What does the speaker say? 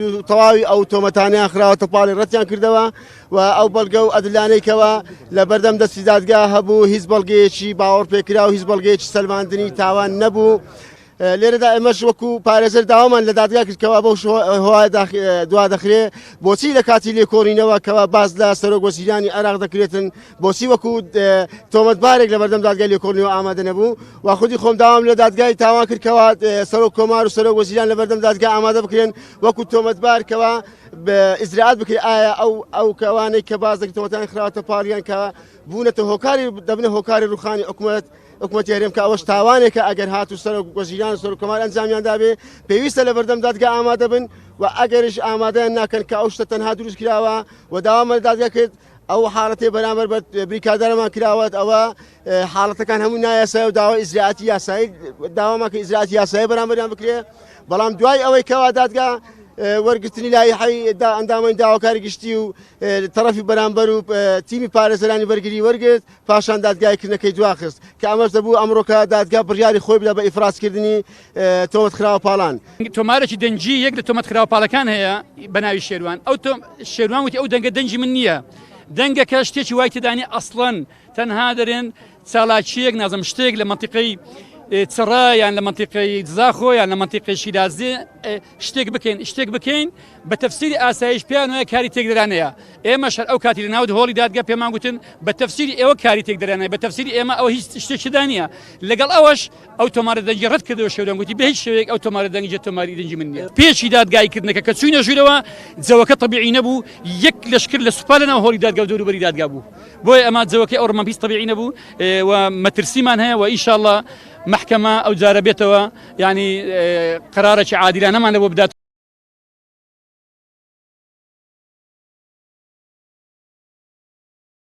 تەواوی ئەو تۆمەتانیان خراوەتە پاڵی ڕەتیان کردەوە و ئەو بەڵگە و ئەدلانەی کەوا لە بەردەم دەستی دادگا هەبوو هیچ بەڵگەیەکی باوەڕ پێکرا و هیچ بەڵگەیەکی سەلماندنی تاوان نەبوو. لێرەدا ئێمەش وەکو پارێزەر داوامان لە دادگا کرد کەوا بەو هۆیە دوا دەخرێ بۆچی لە کاتی لێکۆڵینەوە کەوا باس لە سەرۆک وەزیرانی عێراق دەکرێتن بۆچی وەکو تۆمەتبارێک لە بەردەم دادگای لێکۆڵینەوە ئامادە نەبوو و خودی خۆم داوام لە دادگای تاوان کرد کەوا سەرۆک کۆمار و سەرۆک وەزیران لە بەردەم دادگا ئامادە بکرێن وەکو تۆمەتبار کەوا ئیجرائات بکرێت ئایا ئەو ئەو کەوانەی کە باس دەکرێت تۆمەتان خراوەتە پاڵیان کە بوونەتە هۆکاری دەبنە هۆکاری ڕوخانی حکومەت حکومەتی هەرێم کە ئەوەش تاوانێکە ئەگەر هات و سەرۆک وەزیران و سەرۆک کۆمار ئەنجامیان دابێ پێویستە لە بەردەم دادگا ئامادە بن و ئەگەریش ئامادەیان ناکەن کە ئەو شتە تەنها دروست کراوە و داوامان لە دادگا کرد ئەو حاڵەتەی بەرامبەر بە بریکاردارمان کراوەت ئەوە حاڵەتەکان هەموو نایاسایی و داوای ئیجرائاتی یاسایی داوامان کە ئیجرائاتی یاسایی بەرامبەریان بکرێ بەڵام دوای ئەوەی کەوا دادگا وەرگرتنی لایحەی ئەندامانی داواکاری گشتی و تەڕەفی بەرامبەر و تیمی پارێزەرانی بەرگری وەرگرت پاشان دادگایکردنەکەی دواخست کە ئەمەش دەبوو ئەمڕۆکە دادگا بڕیاری خۆی بدا بە ئیفرازکردنی تۆمەتخراوە پاڵان. تۆمارێکی دەنگی یەک لە تۆمەتخراوە پاڵەکان هەیە بە ناوی شێروان ئەو شێروان وتی ئەو دەنگە دەنگی من نییە دەنگەکە شتێکی وای تێدانی ئەسڵەن تەنها دەرێن چالاکیەک نازم شتێک لە منتیقەی چڕە یان لە منتیقەی زاخۆ یان لە منتیقەی شیرازێ شتێک بکەین شتێک بکەین بە تەفسیری ئاسایش پێیان وایە کاری تێکدەرانەیە ئێمەش هەر ئەو کاتی لە ناو هۆڵی دادگا پێمان گوتن بە تەفسیری ئێوە کاری تێکدەرانەیە بە تەفسیری ئێمە ئەوە هیچ شتێکدا نییە لەگەڵ ئەوەش ئەو تۆمارە دەنگی ڕەت کردەوە شێران گوتی بە هیچ شێوەیەک ئەو تۆمارە دەنگی تۆماری دەنگی من نییە پێشی دادگایی کردنەکە کە چوینە ژوورەوە جەوەکە تەبیعی نەبوو یەک لەشکر لە سوپا لە ناو هۆڵی دادگا و دەوروبەری دادگا بوو بۆیە ئەمە جەوەکەی ئەو ڕمەم هیچ تەبیعی نەبوو و مەترسیمان هەیە و ئیشاڵڵا مەحکەمە ئەو جارە بێتەوە یعنی قرارێکی عادیلانەمان لەبۆ بدات.